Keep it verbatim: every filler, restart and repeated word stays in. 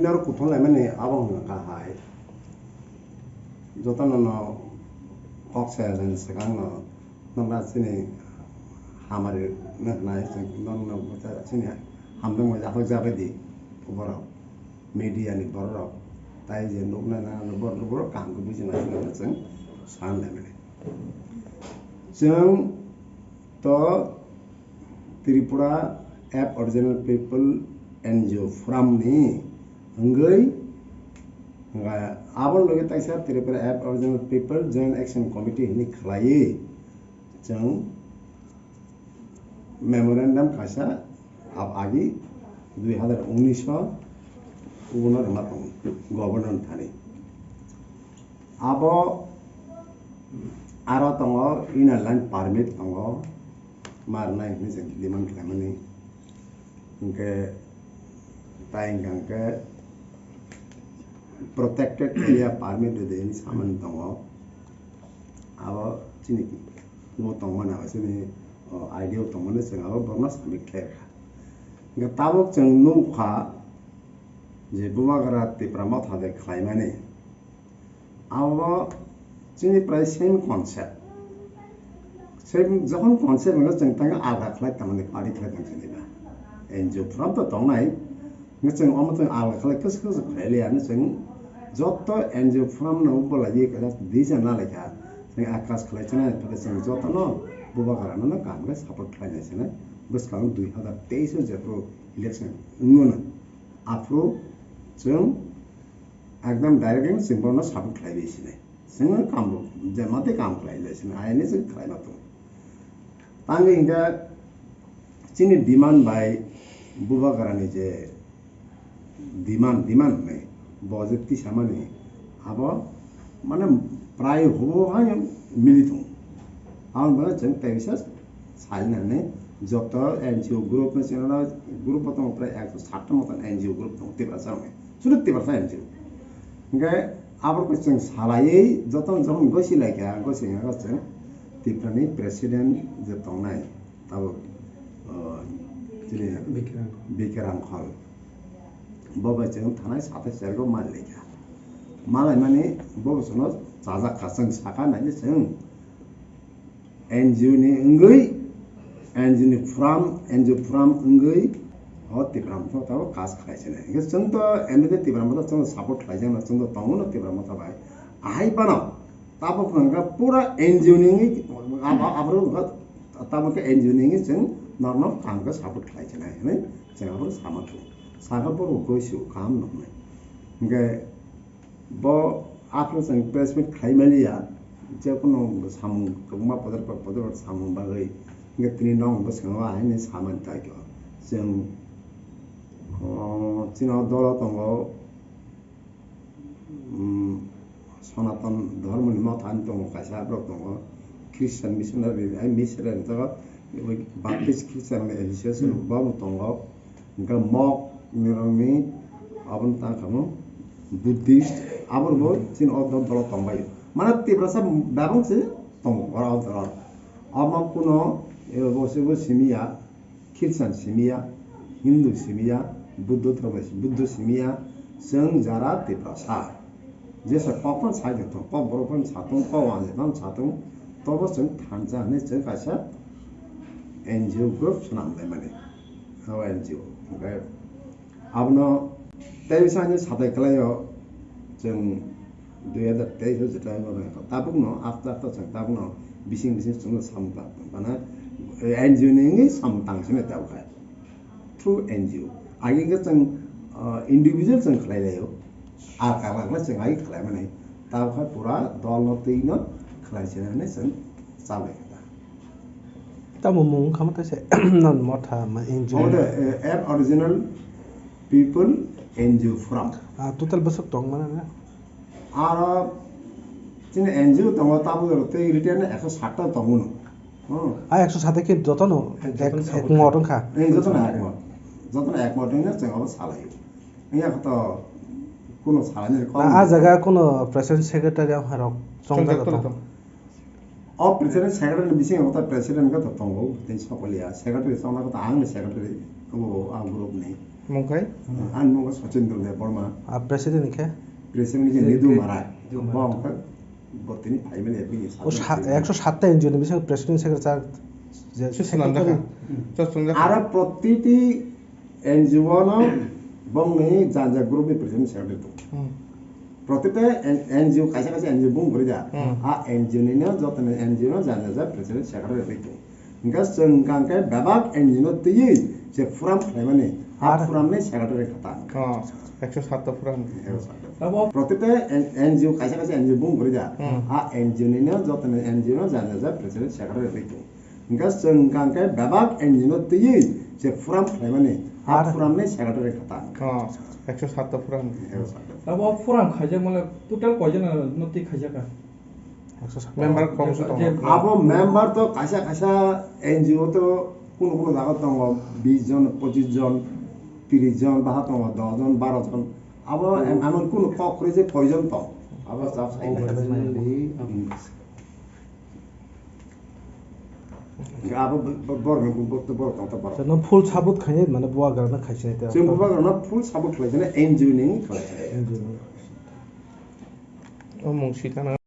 Norok kuthum laimani abo wngkha hai. Jotono no kok saya jani swkang no nokna chini hamari noknai chini hamdwng bai jathok jabai di borok media ni borok rok tai je nukna na borok rok kaham khe bujina chwng san laimani. Chwng to Tripura Aboriginal People N G O Forum ni wngwi, wngkha abo loge taisa Tripura Aboriginal People Joint Action Committee hinwi khlaiwi chwng memorandum kaisa ab-, agi dui hazar unis o uno rwma tongo governor thani. Abo aro tongo, inner line permit tongo, marnai hinwi se demand khlaimani. Hinkhe tai hwnkha khe protected area permit rwdi hinwi samani tongo. Abo chini bo tongmani, abo chini, o, idea o tongmani, chwng abo borokno submit khlai rwkha. Hinkhe tabuk chwng nukha je Bubagra Tipra Motha de khlaimani. Abo chini prai same concept. Same, jokhon concept hwnba chwng tang alga khlai tangmani, party khlai tang chini ba. N G O forum to tongnai. Hwnba chwng omo chwng alga khlai kwchwk kwchwk khlai liya, hwnba chwng joto N G O forum no bwlai di kaisa decision na laikha. Chwng akas khlai chana, phai chwng joto no Bubagra no kaham khe support khlai nai sinai. Bwskango dui hazar teis o jephru election wngmano. Aphuru chwng ekdam directly chwng bono support khlai bai sinai. Chwng kam, je mate kam khlai lai sinai, ayani chwng khlai ma tongo. Tangwi hinkhe chini demand bai Bubagrani je demand, demand hwnwi bo je tisamani abo mane prai hubo hai mili tongo. Aboni bagwi chwng tei bisa sainani joto N G O group ni chwngno group bo tongo prai ekso sat ta moto N G O group tongo Tiprasa rokni. Sudu Tiprasa N G O. Hinkhe aborokno chwng salaiwi jotono jokhon gosi laikha, gosi wngkha chwng Tiprani president je tongnai tabuk, o, chini Bikram. Bikram Khol. Bo bai chwng thanai sathai chergo mali laikha. Malaimani bo chwngno chajak kha, chwng sakha naidi chwng N G O ni wngwi, N G O ni forum, N G O forum wngwi o Tipra Motha tabuk kas khlai sinai. Hinkhe chwng to M D T Tipra Motha chwngno support khlai jana, chwng to tongo no Tipra Motha bai. Ahai phano tabuk hwnka pura N G O ni wngwi, abo, abo, abo hwnka tabuk khe N G O ni wngwi chwng norno kaham khe support khlai sinai hinwi chwng abo sama thung. Sakha borok goisu kaham nuknai. Hinkhe Bo aphuru chwng press meet khlai maliya, je kono samung kwbangma podor podor samung bagwi, hinkhe tini nok bwskango ahaini samani taigo. Chwng, o, chini o dolo tongo, um, Sonaton Dhormoni Mothani tongo, kaisa aborok tongo, Christian missionary, ai missionary tongo, Baptist Christian Association bo tongo. Hingke mok nirokni aboni tangkamo Buddhist, aborbo chini o dol dolo tongbaio. Mane Tiprasa bebak se tongo oro o dolo. Omo kuno, eh, bo se bo simiya, Christian simiya, Hindu simiya, Buddho dhormo, Buddho simiya, chwng jara Tiprasa. Jesa kok phano sai tong, kok borok phano sa tong, kok wanjwi phano sa tong, tobo chwng thansa hinwi chwng kaisa N G O group swnam laimani. O N G O. Hwnkhe abono tei bwskango satai kwlaio chwng dui hazar teis o jeta tabukno aste aste chwng tabukno bising bising chwngno samung tang, mane N G O ni wngwi samung tang sini tabuk hai. Through N G O. Agi hwnkhe chwng, ah, individual chwng khlai laio. Alka alka khlai chwng agi khlai mani. Tabuk hai pura dol no twi no khlai se hinwi chwng chalai kha ta. Tamo mung kha ma tei se non motha ma N G O. Omo de, eh, Aboriginal People N G O Forum. Ah, total bwswk tong mano na? Aro chini N G O tongo tabuk aro tei written ekso sat ta tongo no. Hmm. Ah, ekso sat ta khe jotono ek, jotono ek mot wngkha. Eh, jotono ek mot. Jotono ek mot wngya chwng abo salai. Wngya khe to kuno salai ni kok. Na, ah, jaga kuno president secretary ang harok chongjak to. O president secretary ni bisingo ta president khe to tongo, tei sokoliya. Secretary chongna khe to ang ni secretary, obo ang group ni. Mung khai? Ani mung Sachin Debbarma. Ah, president ni khe? President ni khe Nidu Marai. Nidu Marai. Bo ang khe bo tini phaimani bini O sa-, sathai. Ekso satta N G O ni bising president secretary je Chwng secretary. Swnamjakha. Chwng swnamjakha. Aro protiti N G O no bongni janja group ni president secretary tong. Hmm. Protita N-, N G O kaisa kaisa N G O bung bwrwi da. Hmm. A N G O ni no joto ni N G O no janja ja president secretary rwi tong. Hingke chwng hingka hingke bebak N G O no twiwi je forum khlaimani, a Ar forum ni secretary kha ta. Oh, ekso satta forum. Ekso satta. Abo Protita N-, N G O kaisa kaisa N G O bung bwrwi da. Hmm. A N G O ni no joto ni N G O no janja ja president secretary rwi tong. Hingke chwng hingka hingke bebak N G O no twiwi je forum khlaimani, a Ar forum ni secretary kha ta. Oh, ekso satta forum. Ekso satta. Abo forum khaijak mane total koijon no twi khaijak? Member kom se tongo. Abo member to kaisa kaisa N G O to kuno kuno jaga tongo, bis jon, pochis jon, tris jon, baha tongo, dos jon, baro jon. Abo em-, emon kuno kok kwrwi je koijon tong. Abo chap sai nai. Abo bo-, bo-, borok ni bo-, bo-, borok tong ta borok. Chwng no full support khainai mane bubagra no khaisai ta. Chwng bubagra no full support khlai jana N G O ni khlai. N G O ni. O mung sitana.